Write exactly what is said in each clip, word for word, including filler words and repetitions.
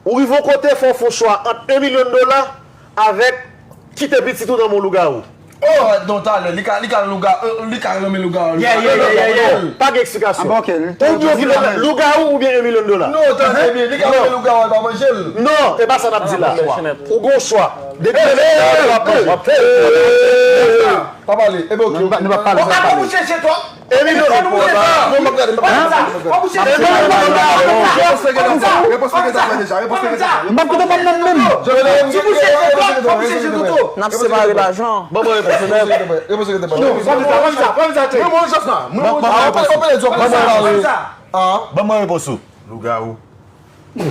Ou rive yon kote, fò w fè yon chwa ant yon milyon dola avèk kite pitit ou nan men lougawou. Oh, non, talè, li ka, li ka louga, euh, li ka renmen lougawou. Yeah, yeah, yeah, yeah, yeah. Pa gen eksplikasyon. Ah, bon, ok. Ou di w ki renmen lougawou oubyen yon milyon dola? Non, talè, li ka renmen lougawou, al pa manje l. Non, e pa sa n ap di la. Ou gen yon chwa. Depi pa pale, pa pale. Ebyen, ok. Nou pa pale, nou pa pale. Yon milyon dola. N ap separe lajan. Ban mwen repons. Ban mwen repons ou. Lougawou. Hey!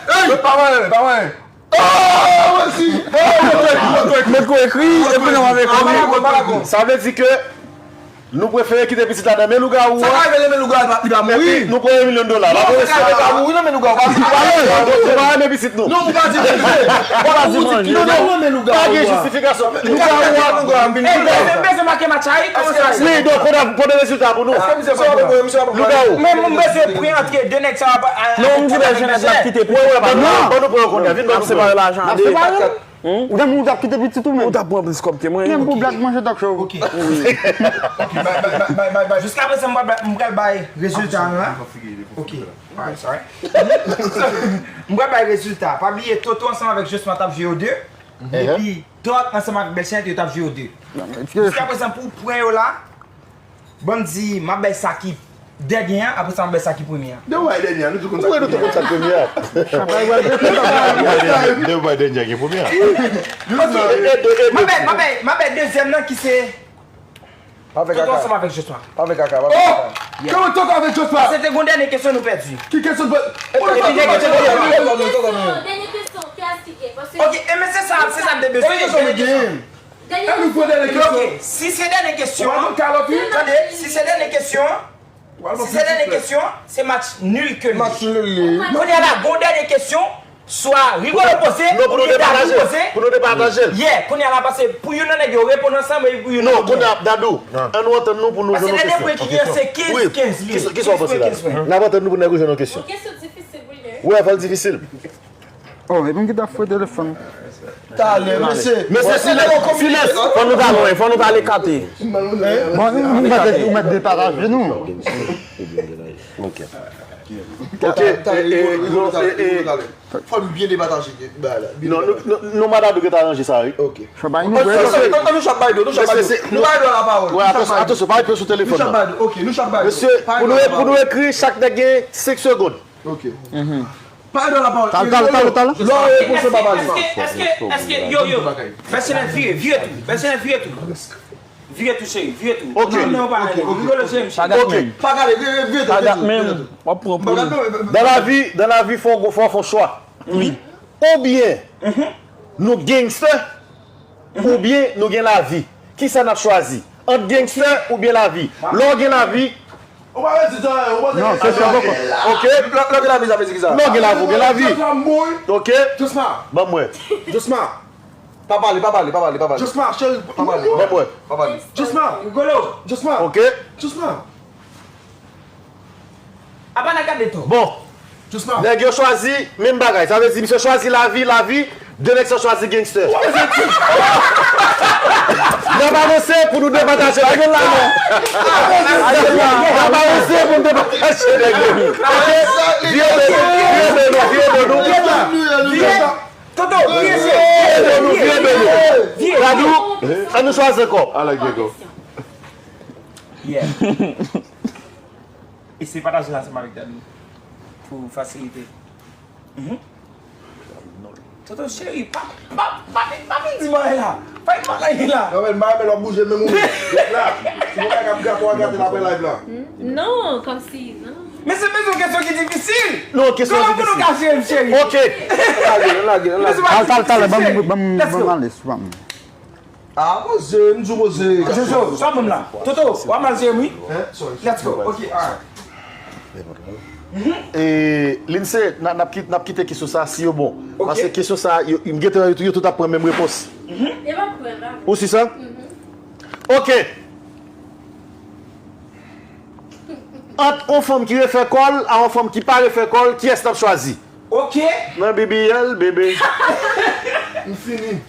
Hey! Pa mwen, pa mwen. Met kou ekri, epi nou ap ekri. Sa vle di ke nou prefere kite pitit la nan men lougawou an. Sa ka rive nan men lougawou, li pa mouri. Epi nou pran yon milyon dola. Non, sa ka rive pa mouri nan men lougawou. Pa di manje. Nou pa renmen pitit nou. Non, ou pa di manje. Ou pa di manje. Non, non, pa gen jistifikasyon. Lougawou an. Ey, mwen bezwen make match a wi, kòman sa ye? Wi, donk, konnen, konnen rezilta pou nou. Lougawou. Men mwen bezwen pri antre de nèg sa yo. Non, m di bèl jenès la kite pitit pa nou. Ban nou pran yo kounye a. Vin ban nou pran yo. N ap separe lajan an de. Ou gen moun k ap kite pitit ou menm? Ou t ap pran plis kòb ke mwen. Menm pou blag manje talk show. Ok. Jiskaprezan, m pral bay, m pral bay rezilta an la. Ok. Alright, sorry. M pral bay rezilta. Pa bliye, Toto ansanm avèk Josma t ap jwe yo de. Epi, Dòk ansanm avèk Bèlchenèt, yo t ap jwe yo de. Jiskaprezan, pou pwen yo la, ban m di, m ap bay sa ki dènye an, apre sa, m ap bay sa ki premye an. Depi w bay dènye an, nou tou konn sa ki premye an. Depi w bay dènye an, gen premye an. M ap bay, m ap bay, m ap bay dezyèm nan ki se Toto ansanm avèk Josma. Pa fè kaka, pa fè kaka. Oh! Kòman Toto avèk Josma? Se te gon dènye kesyon nou pèdi. Ki kesyon nou pèdi? Epi nèg yo te Dènye kesyon, dènye kesyon, kiyès ki gen? Paske Ok, e men se sa, se sa m te bezwen. Dènye kesyon. Dènye kesyon. Ok, si se dènye kesyon, tande, si se dènye kesyon, si se dènye kesyon, se match nul ke l ye. Match nul li ye. Kounye a la, gon dènye kesyon, swa Rigolo poze, non, pou nou oubyen Dadou departaje, poze. Pou nou departaje l. Yeah, kounye a la, pase pou youn nan nèg yo reponn ansanm, epi pou youn nan Non, kounye a, Dadou, an nou antann nou pou nou jwenn yon kesyon. Pase nan de pwen ki gen, se kenz kenz li ye. Kisa w panse la? N ap antann nou pou nèg yo jwenn yon kesyon. Yon kesyon difisil pou l ye. Wi, fò l difisil. Oh, epi m ki t ap fouye telefòn. Talè, mesye. Mesye, silans, silans. Fò nou ta lwen, fò nou ta ale kate. Bon, ou mèt, ou mèt depataje nou. Ok. Ok, e, e, non, e, e. Fò nou byen depataje bagay la. Non, nou, nou, nou, Dadou gentan aranje sa, wi. Ok. Fò bay nou. An nou chak bay do, nou chak bay do. Nou bay do a lapawòl. Wè, atansyon, atansyon, pa pye sou telefòn nan. Nou chak bay do, ok, nou chak bay do. Mesye, pou nou, pou nou ekri, chak nèg gen senk segonn. Ok. Pa nan lapawòl. Tal, tal, tal, tal. Lè w reponn, pa pale. Èske, èske, èske, yo, yo. Pèsonèl vire, vire tou. Pèsonèl vire tou. Vire tou, cheri, vire tou. Ok. Non, non, pa ale. Rigolo, cheri, cheri. Ok. Pa gade, vire, vire tou. Pa gade menm. W ap pran pou li. Dans la vie, dans la vie, fò, fò, fò chwa. Wi. Oubyen, nou gangster, oubyen nou gen lavi. Kisa n ap chwazi? Ant gangster oubyen lavi? Lè w gen lavi. Ou pa vle di sa, ou pa Non, se sa poko. Ok. Lè, lè w gen lavi, sa vle di kisa? Lè w gen lavi, ou gen lavi. Ok. Josma. Ban mwen. Josma. Pa pale, pa pale, pa pale, pa pale. Josma, cheri. Pa pale. Ban mwen. Pa pale. Josma. Rigolo. Josma. Ok. Josma. Apa n a gade tou? Bon. Nèg yo chwazi menm bagay. Sa vle di misye chwazi lavi, lavi, de nèg sa chwazi gangster. N ap avanse pou nou depataje nèg yo. N ap avanse pou nou depataje nèg yo. Ok? Vye de nou, vye de nou, vye de nou. Toto, vye se. Vye de nou, vye de nou. Dadou, an nou chwazi ankò. Ala gègò. Yeah. Eseye pataje l ansanm avèk Dadou pou fasilite. Mhm. Toto cheri, pa, pa, pa, pa vin di m anyen la. Pa vin di m anyen la. Non, men, m pa renmen lè w ap bouje menm ou menm. La, si nou pa ka gate, w a gate l apre live la. Non, kòmsi, non. Men se, men se yon kesyon ki difisil. Non, kesyon difisil. Kòman pou nou ka jere m, cheri? Ok. Lage, lage, lage. Al, al, al, ban m, ban m, ban m ale, ban m. Ah, poze, m di w poze. Jojo, sa banm la. Toto, w a mal jere m, wi. Let's go. Ok, alright. E, Lindsay, n a, n ap kit-, n ap kite kesyon sa, si yo bon. Ok. Paske kesyon sa, yo, m gentan yo, yo tout ap pran menm repons. Yo p ap pran la. Ou si sa? Ok. Ant yon fanm ki refè kò l a yon fanm ki pa refè kò l, kiyès n ap chwazi? Ok. Nan B B L, bebe. M fini.